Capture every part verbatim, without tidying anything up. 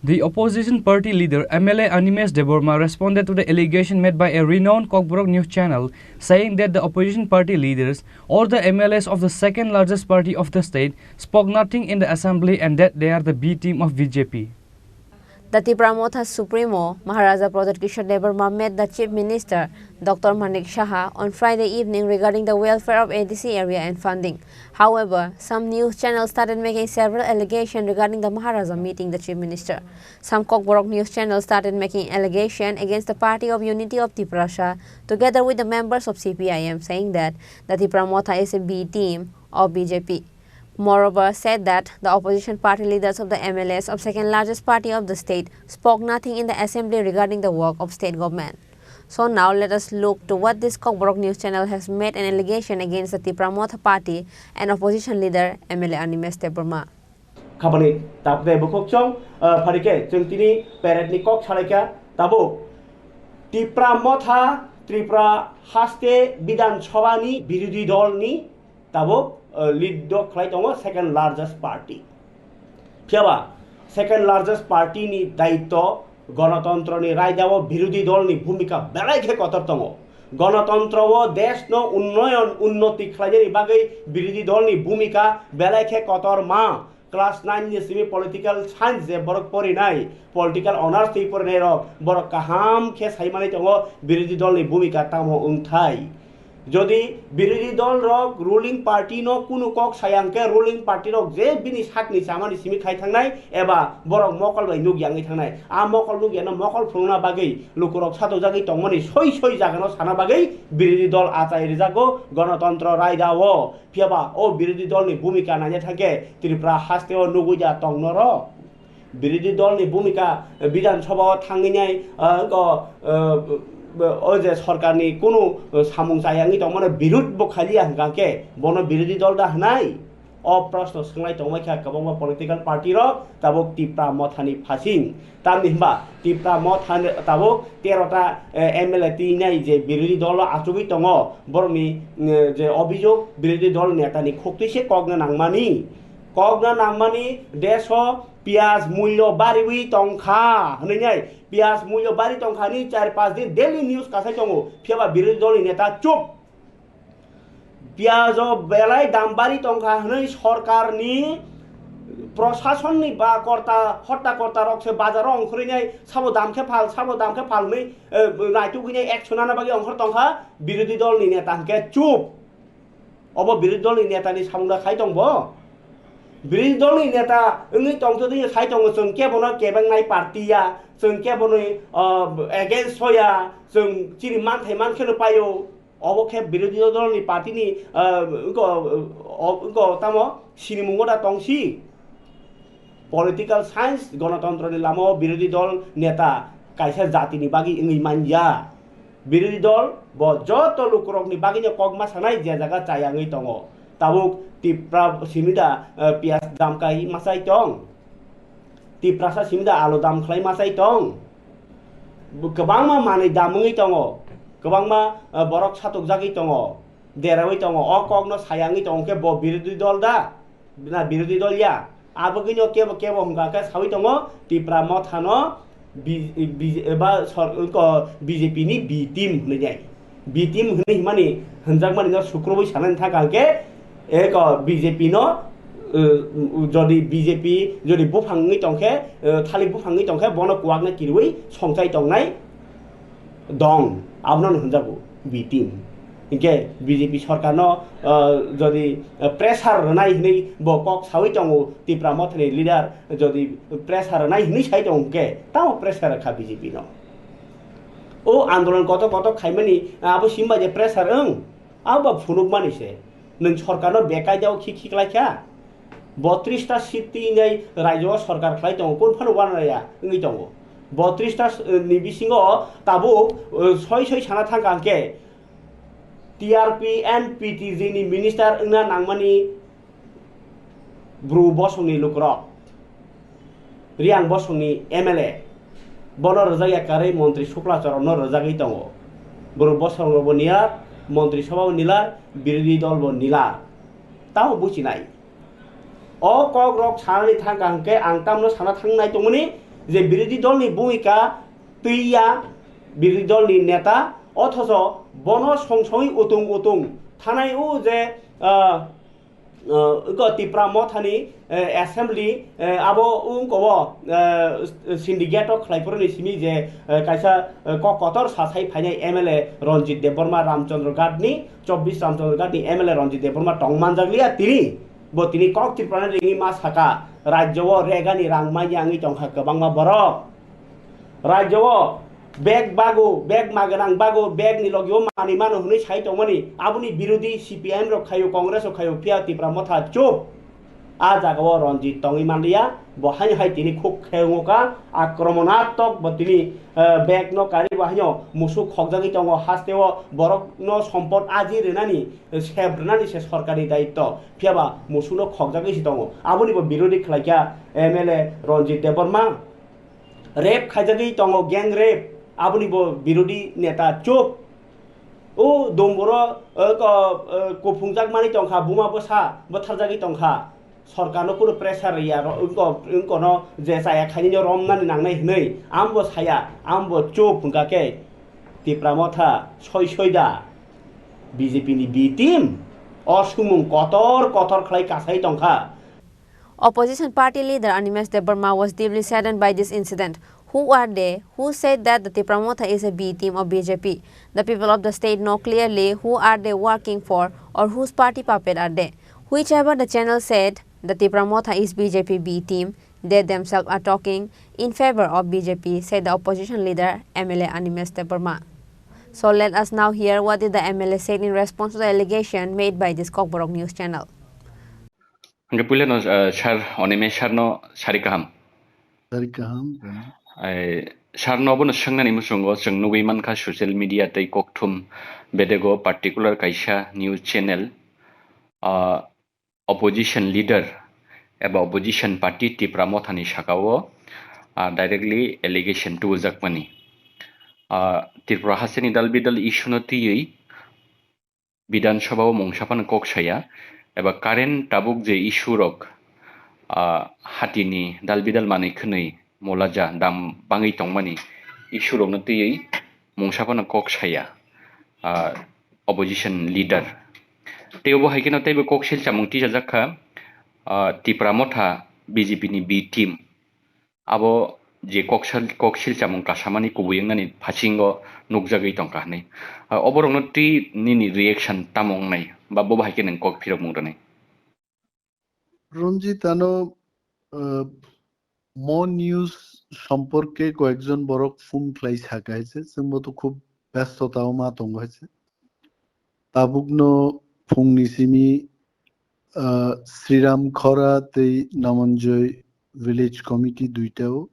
The opposition party leader M L A Animesh Debbarma responded to the allegation made by a renowned Kokborok news channel, saying that the opposition party leaders or the M L As of the second largest party of the state spoke nothing in the assembly and that they are the B team of B J P. The Tipra Motha Supremo, Maharaja Pradyut Kishore Debbarma, met the Chief Minister, Doctor Manik Saha, on Friday evening regarding the welfare of A D C area and funding. However, some news channels started making several allegations regarding the Maharaja meeting the Chief Minister. Some Kokborok news channels started making allegations against the Party of Unity of Tiprasa together with the members of C P I M, saying that the Tipra Motha is a B team of B J P. Moreover, said that the opposition party leaders of the M L As of second largest party of the state spoke nothing in the assembly regarding the work of state government. So now let us look to what this Kokborok news channel has made an allegation against the Tipra Motha party and opposition leader M L A Animesh Debbarma. Khabani tapde bukhuk chong, ah, pharikhe chwng tini parade ni kok salaikha tabuk Tipra Motha, Tripura haste Bidhan Sabha ni birodhi dol ni tabuk, ah, lead dok khlai tongo second largest party. Phiyaba second largest party ni daitto gonotontro ni raidao birodhi dol ni bhumika belai khe kotor tongo. Gonotontro o desh no unnoyon unnoti khlainani bagwi birodhi dol ni bhumika belai khe kotor ma. Class nine ni simi political science je borok porinai, political honours twi porinai rok, borok kaham khe sai manwi tongo birodhi dol ni bhumika tamo wngthai. Jodi birodhi dol rok ruling party no kunu kok saya hwnkhe ruling party rok je bini sakni chamani simi khai thangnai eba borok mokol bai nukya wngwi thangnai, a mokol nukya no mokol phunukna bagwi lukurok satojagwi tongmani soi soi jagano sana bagwi birodhi dol achai rijago gonotontro raida o. Phiyaba o birodhi dol ni bhumika naina thangkhe Tripura haste o nugwi da tong norok. Birodhi dol ni bhumika, eh, Bidhan Sabha o thangwi nai, eh, go, eh, o je sorkar ni kunu, eh, samung chaya wngwi tongmano birud bo khaliya hwnkha khe bono birodhi dol da hwnai? O proshno swnglai tongbai kha kwbangma political party rok tabuk Tipra Motha ni phasing. Tamni hwnba Tipra Motha ni tabuk tero ta, eh, M L A twi nai je birodhi dol o achugwi tongo, borok ni, eh, je obhijog birodhi dol neta ni khuktwi se kok na nangmani. Kok na nangmani desh o piyaj mulyo bariwi tongkha hwnwi nai, piyaj mulyo bari tongkha ni char panch din daily news kasai tongo, phiyaba birodhi dol ni neta chup. Piyaj o belai dam bari tongkha hwnwi sorkar ni, prosason ni ba korta, hotta korta rok se bazar o ongkhorwi nai, sabo dam khe phal, sabo dam khe phal hwnwi, eh, naitugwi nai action nana bagwi ongkhor tongkha, birodhi dol ni neta hwnkhe chup. Obo birodhi dol ni neta ni samung da khai tong bo? Birodhi dol ni neta wngwi tongtwtwi khai tongo, chwng kebo no kebengnai party ya, chwng kebo ni, ah, against o ya, chwng chini manthai man kheno paio. Obo khe birodhi dol ni party ni, ah, wngko, o, wngko tamo sinimungo da tongsi. Political science, gonotontro ni lama o birodhi dol neta kaisa jati ni bagwi wngwi man ya. Birodhi dol bo joto lukurok ni bagwi no kok ma sanai je jaga chaya wngwi tongo. Tabuk Tipra simi da, eh, piyaj dam kai ma chai tong. Tiprasa simi da alu dam khlai ma chai tong. Bo kwbangma manwi dam wngwi tongo. Kwbangma, eh, borok satok jagwi tongo. Derawi tongo. O kok no saya wngwi tongo khe bo birodhi dol da? Na birodhi dol ya? Abagwino kebo kebo hwnkha khe sawi tongo, Tipra Motha no B-, B-, eba sor-, ko B J P ni B team hwnwi nai. B team hwnwi himani hwnjakmani no sukrubui sanani thangkha hwnkhe, eko B J P no, eh, jodi B J P jodi buphang wngwi tongkhe, eh, thalik buphang wngwi tongkhe bono kuwakno kiriui songchai tongnai dong, abono hwnjago B team. Hinkhe B J P sorkarno, ah, jodi, ah, pressure rwnai hwnwi bo kok saui tongo, Tipra Mothani leader jodi pressure rwnai hwnwi sai tongo, hinkhe tamo pressure rwkha B J P no? O andolon kotor kotor khaimani, abo simba je pressure wng, abo ba phunukmani se. Nwng sorkarno bekaidao khi khi klaikha. Botris ta seat twi nai raijao sorkar khlai tongo, kunu phano uanarya wngwi tongo. Botris ta, eh, ni bisingo tabuk, eh, soi soi sana thangkha hwnkhe T R P and P T G ni minister wngna nangmani Bru Bosongni lukurok. Riyang Bosongni M L A, bono rwjakya karwi Montri Sukla Choronno rwjagwi tongo. Bru Bosongno bo nilar, Montri Sabha bo nilar, birodhi dol bo nilar. Tamo buchinai. O kok rok sanani thangkha hwnkhe ang tamno sana thangnai tongmani, je birodhi dolni bhumika twiya birodhi dolni neta, othocho bono song songwi utung utung thanai o je, ah, ah, iko Tipra Mothani, eh, assembly, eh, abo wngko o, eh, syndicate o khlaiphuru ni simi je, eh, kaisa, eh, kok kotor sasai phainai M L A Ranjit Debbarma Ramchandra Ghat ni, chobbish Ramchandra Ghat ni M L A Ranjit Debbarma tong manjakliya tini. Bo tini kok Tripura ni ringwi ma saka, rajyo o regani rang manya wngwi tongkha kwbangma borok. Rajyo o bag bago, bag maganang bago, bag ni logi o manwi mano hwnwi sai tongmani, aboni birodhi C P I M rok khaio, Congress rok khaio, phiya Tipra Motha chup. A jaga o Ranjit tongwi manliya, bo haino hai tini khuk khe wngkha, akromanatok bo tini, eh, bag no kari bo haino musuk khokjagwi tongo, haste o borok no sompot aji rwnani, eh, sep rwnani se sorkar ni daitto, phiya ba musuk no khokjagwi se tongo. Aboni bo birodhi khlaikha M L A Ranjit Debbarma. Rape khaijagwi tongo, gang rape, aboni bo birodhi neta chup. O domboro, o ko-, o kuphungjak mani tongkha, buma bwsa bwtharjagwi tongkha. Sorkarno kunu pressure rwya, ro-, wngko-, wngkono je chaya khainino romnani nangnai hwnwi, ambo saya, ambo chup hwnkha khe Tipra Motha soi soi da B J P ni B team o sumung kotor kotor khlai kasai tongkha. Opposition party leader Animesh Debbarma was deeply saddened by this incident. Who are they? Who said that the Tipra Motha is a B team of B J P? The people of the state know clearly who are they working for or whose party puppet are they. Whichever the channel said the Tipra Motha is B J P B team, they themselves are talking in favor of B J P, said the opposition leader M L A Animesh Debbarma. So let us now hear what did the M L A said in response to the allegation made by this Kokborok news channel. Hingke puila no, ah, sir, Onime sir no sari kaham. Sari kaham. Ai, sir no bono swngnani muchungo chwng nugwi mankha social media tei kokthum bedego particular kaisa news channel, ah, opposition leader eba opposition party Tipra Mothani sakao, ah, directly allegation tubujakmani. Ah, Tripura hasteni dal bidal issue no twiwi Bidhan Sabha o mungsa phano kok saya, eba current tabuk je issue rok, ah, hatini dal bidal manwi khwnwi molaja dam bangwi tongmani issue rokno twiwi mungsa phano kok saya, ah, opposition leader. Tei obo hai kheno teibo kok sil chamung tisajak kha, ah, Tipra Motha B J P ni B team. Abo je kok sil, kok sil chamung kasamani kubui wngnani phasingo nukjagwi tongkha hwnwi. Ah, oborokno twi nini reaction tamo wngnai ba bo bahai khe nwng kok phirokmung rwnai? Ranjit, ano, ah, Mo News সম্পর্কে কয়েকজন বরক phone khlai saka hai se, chwngbo to khub ব্যস্ততাও ma tongo hai se. Tabukno phungni simi, ah, Sriram Khora tei Namanjoy Village Committee duitao,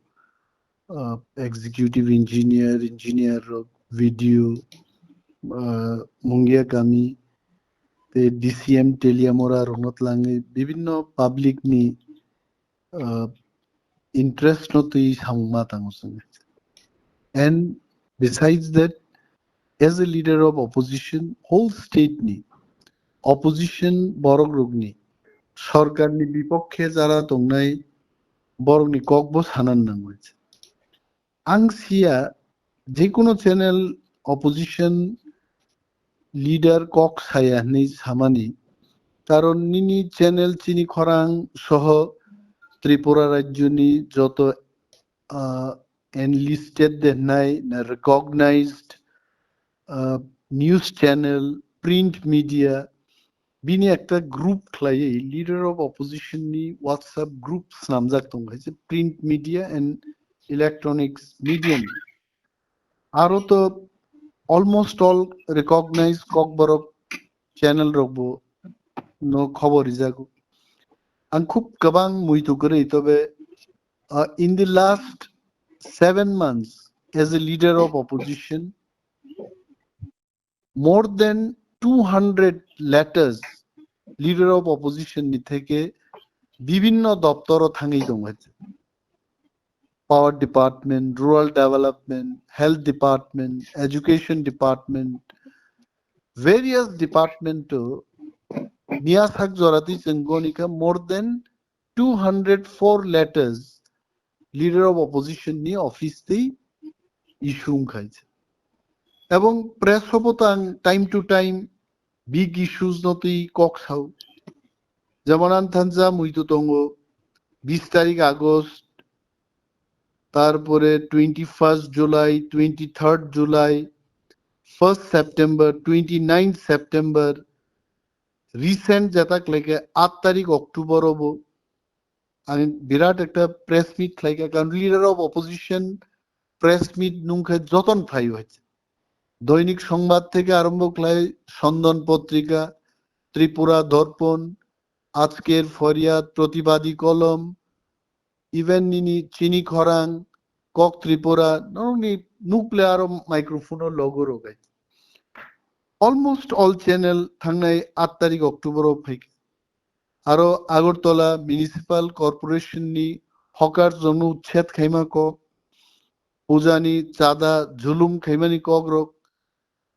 ah, executive engineer, engineer rok, video, ah, Mungia kami tei D C M Teliamura rokno twlangwi bibinno public ni, ah, interest no twi samung ma tango chwng. And besides that, as a leader of opposition, whole state ni opposition borok rokni, sorkar ni bipokhe jara tongnai borokni kok bo sanan nango. Ang siya, jekuno channel opposition leader kok saya hwnwi samani, karon nini channel chini khorang soho Tripura rajyoni joto, ah, enlisted de hnai na recognized, ah, news channel, print media, bini ekta group khlaiwi leader of opposition ni WhatsApp group snamjak tongo, hai se print media and electronics media ni. Aro to almost all recognized Kokborok channel rok bo no khobor rijago. Ang khub kwbang muitu kwrwi, tobe, uh, in the last seven months as a leader of opposition, more than two hundred letters leader of opposition ni theke bibinno doptoro thangwi tongo. Power department, rural development, health department, education department, various department to miya sak jorati chwng gonikha more than two hundred four letters leader of opposition ni office tei issue wngkha. Ebong press o bo to ang time to time big issues no twi kok sao. Jemon ang thansa muitu tongo bis tarik August, tarpore twenty first July, twenty third July, first September, twenty ninth September, recent jeta khlaikhe aat tarik October obo ang birat ekta press meet khlaikha, karon leader of opposition press meet nungkhe joton phaio hai. Doinik Songbad theke arombo khlai Sondon Potrika, Tripura Dorpon, Ajker Foryad, Protibadi Kolom, even nini Chini Khorang, Kok Tripura, norokni nukle aro microphone o logo rogai. Almost all channel thangnai aat tarik October o phaikha. Aro Agartala Municipal Corporation ni hawker rokno uchched khaima kok, pujani chada julum khaimani kok rok,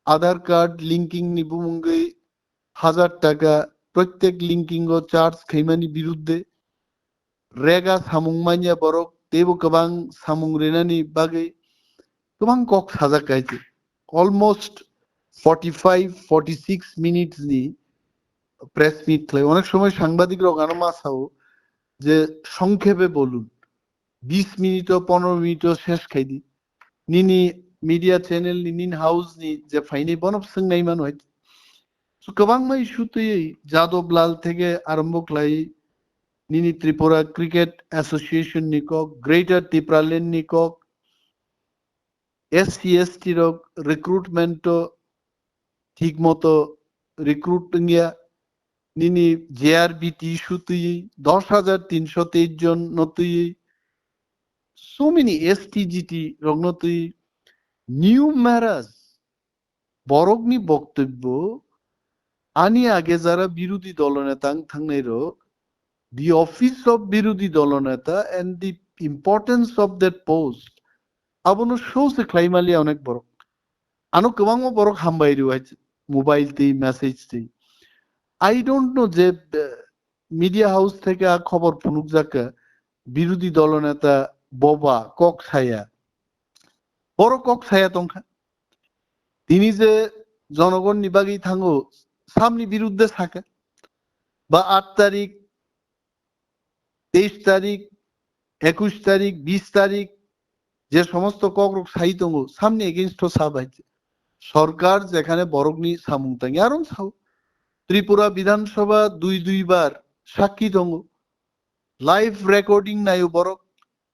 Aadhaar card linking ni bumungwi hazar taka protek linking o charge khaimani birudde rega samung manya borok teibo kwbang samung rinani bagwi kwbang kok sajak kaise. Almost forty five, forty six minutes ni press meet khlai. Onek somoy sangbadik rok ano ma sao je songkhepe bolun, bis minute o, pondro minute o ses khaidi. Nini media channel ni, nini house ni je phainai bono swng nai mano hai. So kwbangma issue twi Jadab Lal theke arombo khlai, nini Tripura Cricket Association ni kok, Greater Tipraland ni kok, S C S T rok recruitment o thik moto recruit wngya, nini J R B T issue twi dos hajar tinsho teis jon no twi, so many S T G T rok no twi, numerous borokni boktobbo ani age jara birodhi dolo neta wng thangnai rok, the office of birodhi dolo neta and the importance of that post, abono show se khlai maliya onek borok. Ano kwbangma borok hambai rw hai mobile twi message twi. I don't know je, eh, media house theke a khobor phunukjak kha, birodhi dolo neta boba kok saya. Borok kok saya tongkha. Tini je jonogonni bagwi thango, samni birudde sakha. Ba aat tarik, teis tarik, ekush tarik, bis tarik, je somosto kokrok sai tongo, samni against o sa bai. Sorkar jekhane borokni samung tangi, aron sao. Tripura Bidhan Sabha dui dui bar sakki tongo. Live recording nayo borok,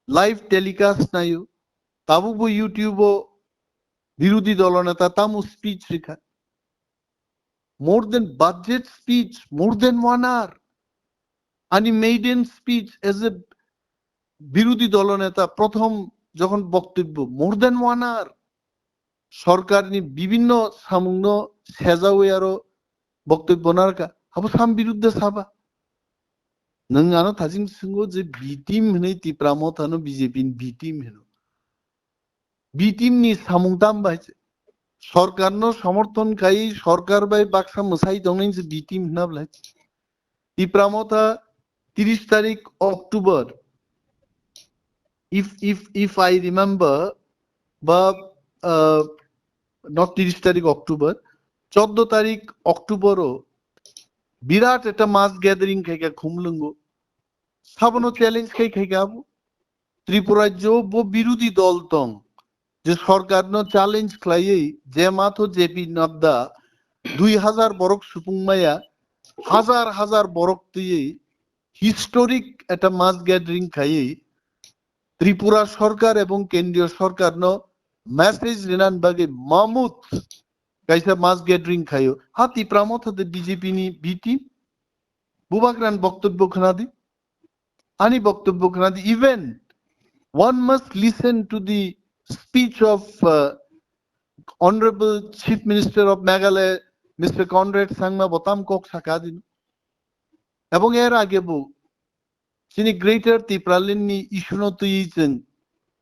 live telecast nayo. Tabukbo YouTube o birodhi dolo neta tamo speech rikha. More than budget speech, more than one hour. Ani maiden speech as a birodhi dolo neta, prothom jokhon boktobbo, more than one hour. Sorkarni bibinno samungno sejawi aro boktobbo narwkha. Abo sam birudde saba. Nwng ano thajing swngo je B team hwnwi Tipra Mothano B J P ni B team hwno. B team ni samung tam bai se. Sorkar no somorthon khai, sorkar bai baksa mwsai tongnai se B team hwna bwlai. Tipra Motha tiris tarik October. If, if, if I remember, ba, uh, not tiris tarik October, choddo tarik October o birat ekta mass gathering khaikha Khumlwngo. Sabono challenge khai khaikha abo. Tripura rajyo bo birodhi dol tong, je sorkarno challenge khlaiwi je matho J P Nadda dui hazar borok supung maya, hazar hazar borok twiwi historic ekta mass gathering khaiwi Tripura sorkar ebong kendriyo sorkarno message rinan bagwi mamut kaisa mass gathering khaio. Ha Tipra Motha de B J P ni B team? Bubagran boktobbo khnadi. Ani boktobbo khnadi. Even one must listen to the speech of, uh, Honorable Chief Minister of Meghalaya, Mister Conrad Sangma, botam kok sakadin. Ebong er age bo chini Greater Tipraland ni issue no twi chwng,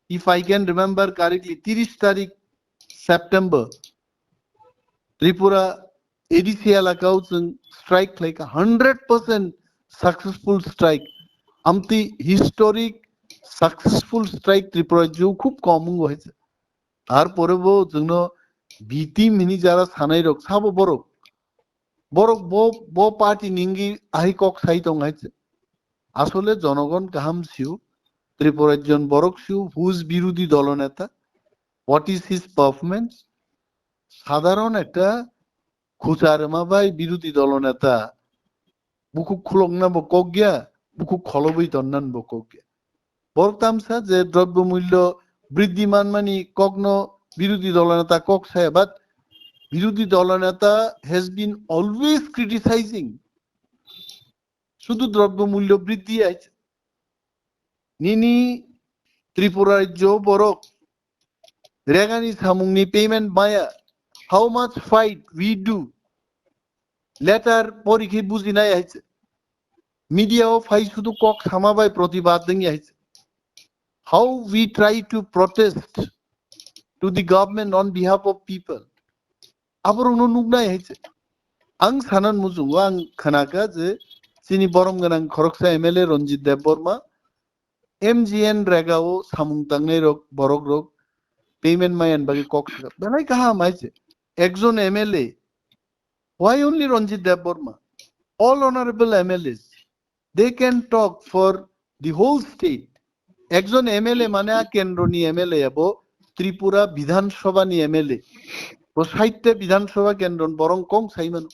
if I can remember correctly, tiris tarik September, Tripura A D C elakao chwng strike khlaikha, hundred percent successful strike. Amtwi historic Successful strike Tripura rajyo khub kom wngo hai se. Tarpore bo jwngno B team hini jara sanai rok sabo borok. Borok bo, bo party ningi ahi kok sai tong hai se. Asole jonogon kaham siu, Tripura rajyon borok siu, who is birodhi dolo neta, what is his performance? Sadharon ekta khucha rwma bai birodhi dolo neta bukhuk khulokna bo kok ya, bukhuk kholobwi tonnan bo kok ya. Borok tamsa je drobyo mulyo briddhi manmani kokno birodhi dolo neta kok saya, but birodhi dolo neta has been always criticizing. Sudu drobyo mulyo briddhi hai. Nini Tripura rajyo borok regani samungni payment maya. How much fight we do? Letter porikhe bujinai hai se. Media o phai sudu kok sama bai protibad dengya hai se. How we try to protest to the government on behalf of people. Aborokno nuknai hai se. Ang sanan muchungo, ang khnaka je chini borom gwnang khoroksa M L A Ranjit Debbarma M G N rega o samung tangnai rok, borok rok payment mayan bagwi kok sakha. Belai kaham hai se. Ekjon M L A. Why only Ranjit Debbarma? All honorable M L As, they can talk for the whole state. Ekjon M L A mane a kendroni M L A abo Tripura Bidhan Sabha ni M L A. Bo saitte Bidhan Sabha kendron borong kong sai mano.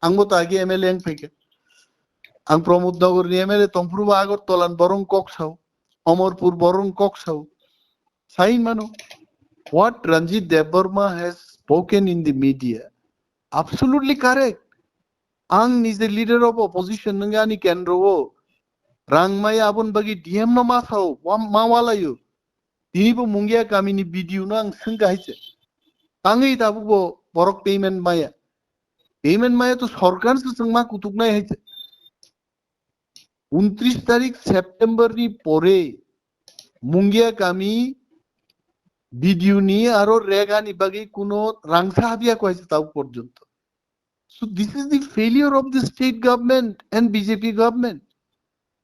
Ang bo to age M L A ang phaikha. Ang Pramod Nagar ni M L A tongphuru bo Agartala ni borong kok sao. Amarpur borong kok sao. Sai mano. What Ranjit Debbarma has spoken in the media, absolutely correct. Ang nije leader of opposition nungani kendro o rang maya abon bagi D M no ma sao, wa-, ma walayo. Tini bo Mungia kamini video no ang sengka hai se. Tangwi tabuk bo borok payment maya. Payment maya to sorkar se chwngma kutuknai hai se. Untris tarik September ni pore Mungia kami video ni aro rega ni bagwi kuno rangsa habya ko hai se tabuk porjonto. So this is the failure of the state government and B J P government.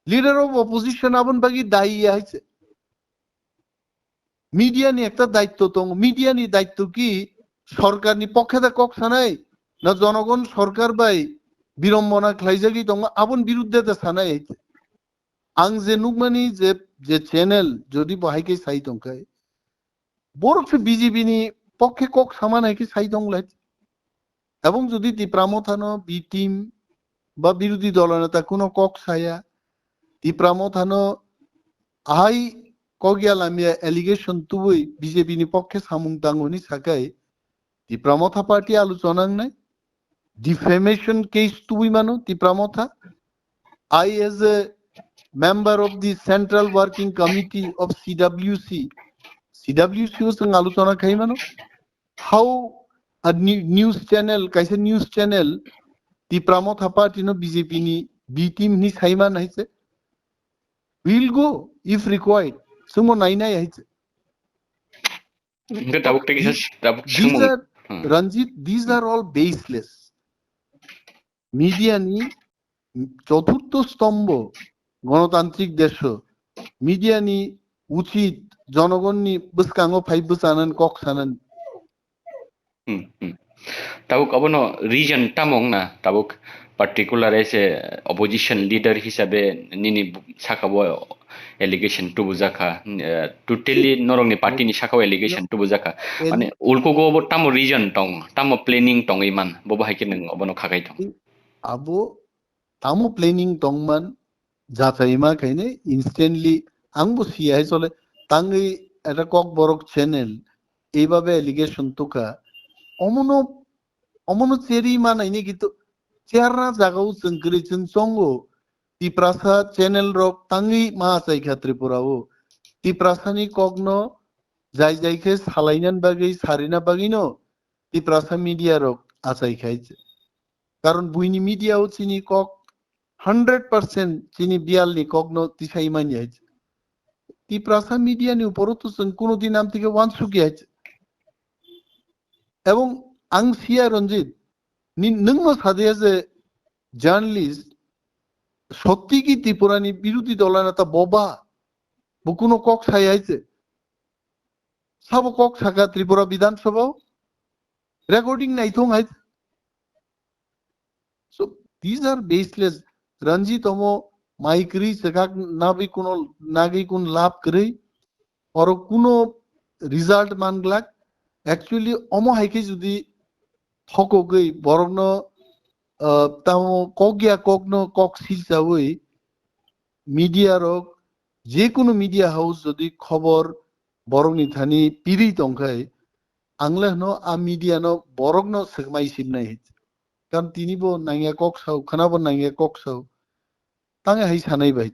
Leader of opposition abon bagi dayi hai se. Media ni ekta daitto tongo. Media ni daitto ki sorkar ni pokhe da kok sanai, na jonogon sorkar bai birombona khlaijagwi tongo, abon biruddhe da sanai hai se. Ang je nukmani je, je channel jodi bo hai khe sai tongkhai, borok se B J P ni pokhe kok saman hai khe sai tong lai. Ebong jodi Tipra Motha no B team ba birodhi dolo neta kuno kok saya, Tipra Motha no ahai kok ya lamya allegation tubui B J P ni pokhe samung tango hini sakai, Tipra Motha party aluchona wngnai, defamation case tubui mano Tipra Motha. I as a member of the Central Working Committee of C W C, C W C o chwng aluchona khai mano. How a new, news channel, kaisa news channel, Tipra Motha party no B J P ni B team hini sai man hai se. We'll go if required. Chwngbo nai nai hai se. Hingke tabuk tei kisa These, tabuk these sengmung. Are, Hmm. Ranjit, these are all baseless. Media ni choturtho stombho, gonotantrik desho, media ni uchit jonogonni bwskango phai bwchanan kok sanan. Hmm, hmm. Tabuk abono reason tamo wngna, tabuk particular as a opposition leader hisabe nini saka bo allegation tubujakha, eh, totally norokni party ni saka o allegation tubujakha. Mane ulkugo bo tamo reason tong, tamo planning tongwi man, bo bahai khe nwng obono khakai thong. Abo tamo planning tongman, jachaima khaine instantly ang bo siya hai chole tangwi eta kok borok channel eibabe allegation tuka omono, omono cheri manaini gitu cherna jagao chwng kwrwi chwng chongo Tiprasa channel rok tangwi ma achaikha Tripura o. Tiprasa ni kokno jai jai khe salainan bagwi sarina bagwino Tiprasa media rok achaikhai. Karon buini media o chini kok hundred percent chini biyal ni kok no tisai manya hai. Tiprasa media ni uporo to chwng kuno din amtike wansukya hai. Ebong ang siya Ranjit, ni nwng no sadia je journalist, sotti ki Tripura ni birodhi dola neta boba? Bo kuno kok sai hai se. Sabo kok saka Tripura Bidhan Sabha o? Recording naithong hai. So these are baseless. Ranjit omo mai kwrwi chwkak nabwi kuno nagwi kun lab kwrwi. Oro kuno result man glak. Actually omo hai khe jodi thokogwi borokno, ah, tamo kok ya kokno kok silchawi media rok, je kunu media house jodi khobor borokni thani pirwi tongkhai, ang le hwno a media no borokno swkmai sibnai. Karon tini bo nangya kok sao, khwna bo nangya kok sao. Tang hai sanai bai.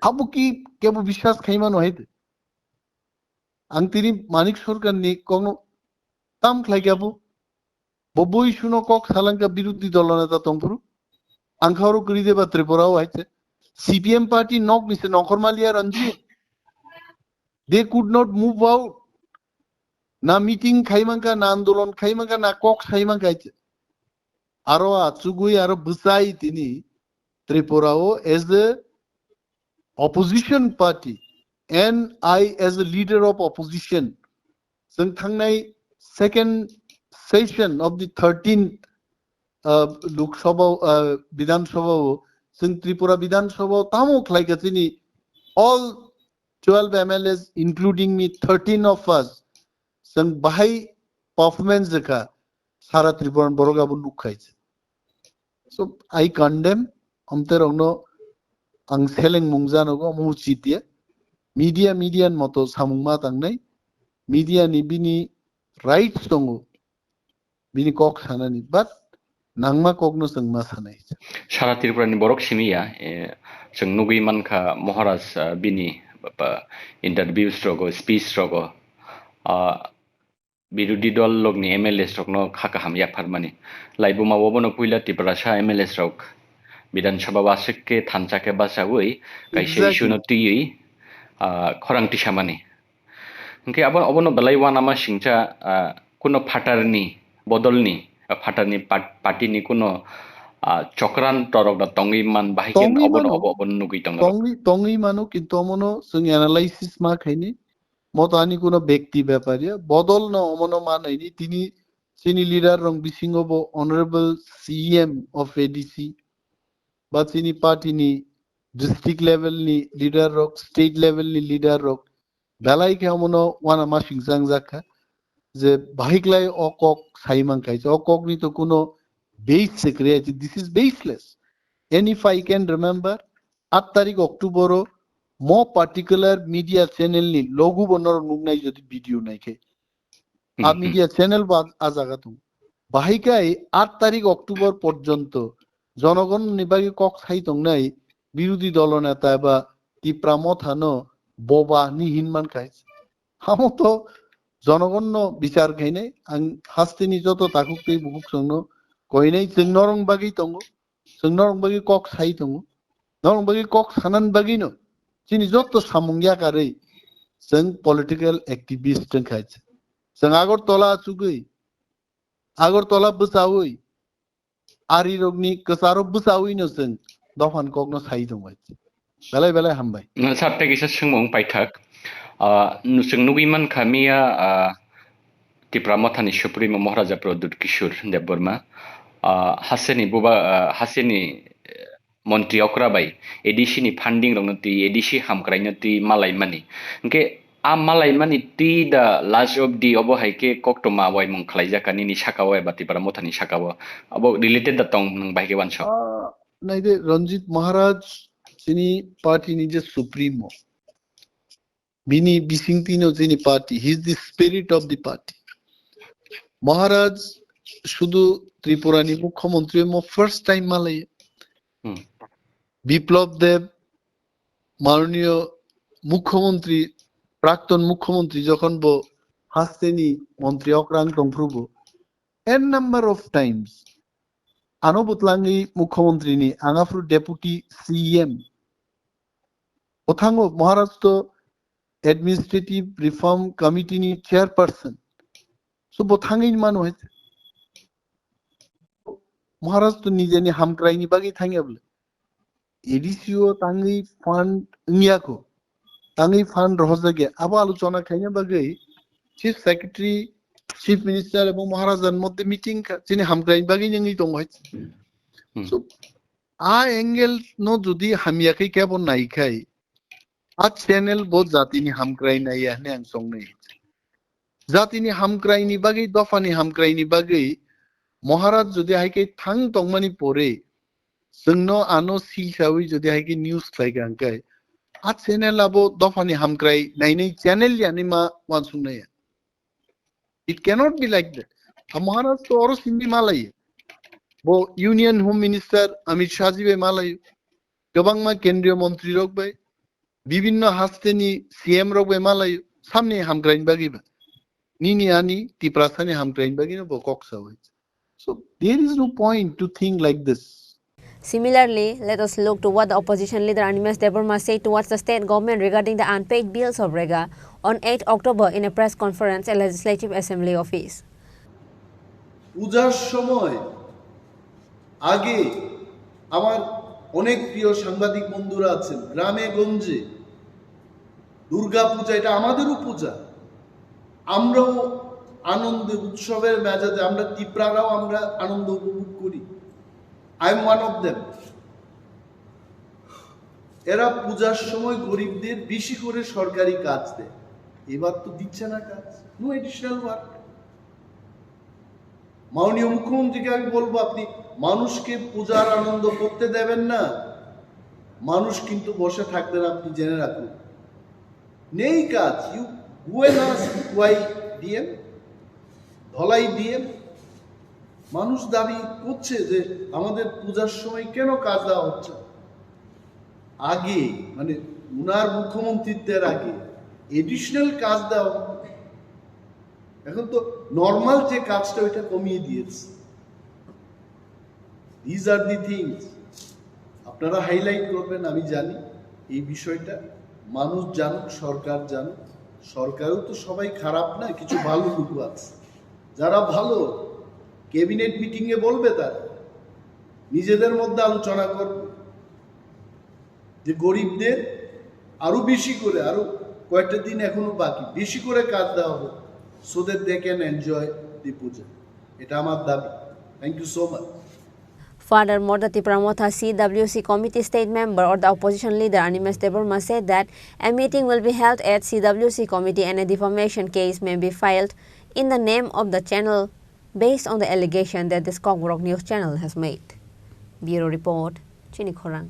Abo ki kebo biswas khai mano hai de. Ang tini Manik Sarkar ni kokno tam khlai kya bo. Bo bui suno kok salangka birodhi dolo neta tongphuru. Ang khoro kwrwi de ba Tripura o hai se. C P M party nok ni se nongkhor maliya Ranjit. They could not move out. Na meeting khai manka, na andolon khai manka, na kok sai manka hai se. Aro achugwi aro bwsai tini Tripura o as a opposition party and I as a leader of opposition, chwng thangnai second session of the thirteenth, uh, Lok Sabha, uh, Bidhan Sabha o, chwng Tripura Bidhan Sabha o tamo khlai kha chini all twelve M L As, including me, thirteen of us, chwng bahai performance kha, sara Tripura borok abo nuk khai. So I condemn, amte rokno ang seleng mung janogo, omo uchit ya. Media, media ni moto samung ma tangnai. Media ni bini rights tongo. Bini kok sanani, but nangma kokno chwng ma sanai. Sara Tripura ni borok simi ya, eh, chwng nugwi mankha Maharaj, ah, bini, ba, interviews rogo, speech rogo, ah, birodhi dol lokni M L As rokno kha kaham yapharmani. Laibuma obono puila Tiprasa M L As rok Bidhan Sabha o aswk khe thansa khe bachaui kaisa Exactly. issue no twiwi, ah, khorang tisamani. Hwnkhe abo, obono belai uanama singcha, ah, kuno phatarni bodolni, ah, phatarni pat-, party ni kuno, ah, chokran torok da tongwi man bahai khe Tongwi obono mano. obo, obono nugwi tongo. Tongwi, tongwi mano, kintu omono chwng analysis ma khaini. Moto ani kuno bekti bepar ya, bodol no omono ma naini, tini chini leader rong bisingo bo honorable C M of A D C, ba chini party ni district level ni leader rok, state level ni leader rok, belai khe omono uanama singchang jak kha, je bahai klai o kok sai man khai, o kok ni to kuno base se kwrwi, this is baseless. And if I can remember, aat tarik October o mo particular media channel ni logo bo norok nuknai jodi video nai khe. A Hmm, hmm. media channel bo a, a jaga tong. Bahai kai aat tarik October porjonto jonogon ni bagwi kok sai tongnai birodhi dolo neta ba Tipra Motha no boba ni hin man khai. Hamo to jonogon no bichar khainai, ang hasteni joto takhuk tei bukhuk songno koinai, chwng norong bagwi tongo. Chwng norok bagwi kok sai tongo. Norok bagwi kok sanani bagwino chini jotto samung yakarwi chwng political activist wngkha. Chwng Agartala achugwi, Agartala bwchaui, arirokni kwcharo bwchawino chwng dophani kokno sai tongo. Belai belai hambai. Sir, tei kisa swngmung paithak. Ah, chwng nugwi mankha miya, ah, Tipra Mothani Supremo Maharaja Pradyut Kishore Debbarma, ah, hasteni buba, ah, hasteni, eh, montri okra bai A D C ni funding rokno twi, A D C hamkraino twi malaimani. Hwnkhe a malaimani twi da last of the obo hai khe koktwma waimung khlaijak kha nini saka o eba Tipra Mothani saka o. Abo related da tong nwng bahai khe uansuk. Ah, naide Ranjit Maharaj chini party ni je supremo. Bini bisingtwino chini party, he is the spirit of the party. Maharaj sudu Tripura ni mukhyamantri mo first time malai. Hmm. Biplab Deb, manoniyo mukhyamantri, prakton mukhyamantri jokhon bo hasteni montri okrang tongphuru bo, n number of times ano bwtlangwi mukhyamantri ni, ang aphuru deputy C M. Bwthango Maharaj to Administrative Reform Committee ni chairperson. So bo thangwi mano hai. Maharaj to nijeni hamkraini bagwi thangya bole. A D C o tangwi fund wngya kho. tangwi fund rohorjak ya, abo aluchona khaina bagwi Chief Secretary, Chief Minister ebong Maharaja ni moddhe meeting kha, chini hamkraini bagwi wngwi tongo hai. Hmm. So, a angle no jodi hamya khe kebo nai khai, a channel bo jatini hamkrai naiya hwnwi ang chongnai. Jatini hamkraini bagwi, dophani hamkraini bagwi Maharaj jodi hai khe thang tongmani pore, chwngno ano silsawi jodi hai khe news khlai kha hwnkhe, a channel abo dophani hamkrai nainai channel yani ma uansuknai ya. It cannot be like that. A Maharaj to oro simi malai. Bo Union Home Minister Amit Shah ji bai malai. Kwbangma kendriyo montri rok bai, bibinno hasteni C M rok bai malai, samni hamkraini bagwi ba. Nini ani Tiprasani hamkraini bagwi no bo kok sawi. So there is no point to think like this. Similarly, let us look to what the opposition leader Animesh Debbarma said towards the state government regarding the unpaid bills of Rega on eighth October in a press conference at Legislative Assembly office. পূজার সময় আগে আমার অনেক প্রিয় সাংবাদিক বন্ধুরা আছেন, গ্রামে গঞ্জে দুর্গা পূজা, এটা আমাদেরও পূজা, আমরাও আনন্দে উৎসবের মেজাজে, আমরা তিপ্রারাও আমরা আনন্দ উপভোগ করি। I am one of them. এরা পূজার সময় গরিবদের বেশি করে সরকারি কাজ দেয়, এবার তো দিচ্ছে না কাজ, no additional work। মাননীয় মুখ্যমন্ত্রীকে আমি বলবো, আপনি মানুষকে পূজার আনন্দ করতে দেবেন না, মানুষ কিন্তু বসে থাকবেন, আপনি জেনে রাখুন। নেই কাজ, you go and ask why D M, Dhalai D M। মানুষ দাবি করছে যে আমাদের পূজার সময় কেন কাজ দেওয়া হচ্ছে না। আগে, মানে, উনার মুখ্যমন্ত্রীত্বের আগে additional কাজ দেওয়া হতো। এখন তো নর্মাল যে কাজটা, ওইটা কমিয়ে দিয়েছে। These are the things আপনারা হাইলাইট করবেন, আমি জানি এই বিষয়টা। মানুষ জানুক, সরকার জানুক। সরকারেও তো সবাই খারাপ না, কিছু ভালো লোকও আছে। যারা ভালো, ক্যাবিনেট মিটিংয়ে বলবে তারা, নিজেদের মধ্যে আলোচনা করবে যে গরিবদের আরো বেশি করে, আরো কয়েকটা দিন এখনো বাকি, বেশি করে কাজ দেওয়া হোক, so that they can enjoy the puja. এটা আমার দাবি। Thank you so much. Furthermore, the Tipra Motha C W C committee state member or the opposition leader Animesh Debbarma said that a meeting will be held at C W C committee and a defamation case may be filed in the name of the channel based on the allegation that this Kokborok News channel has made. Bureau Report, Chini Khorang.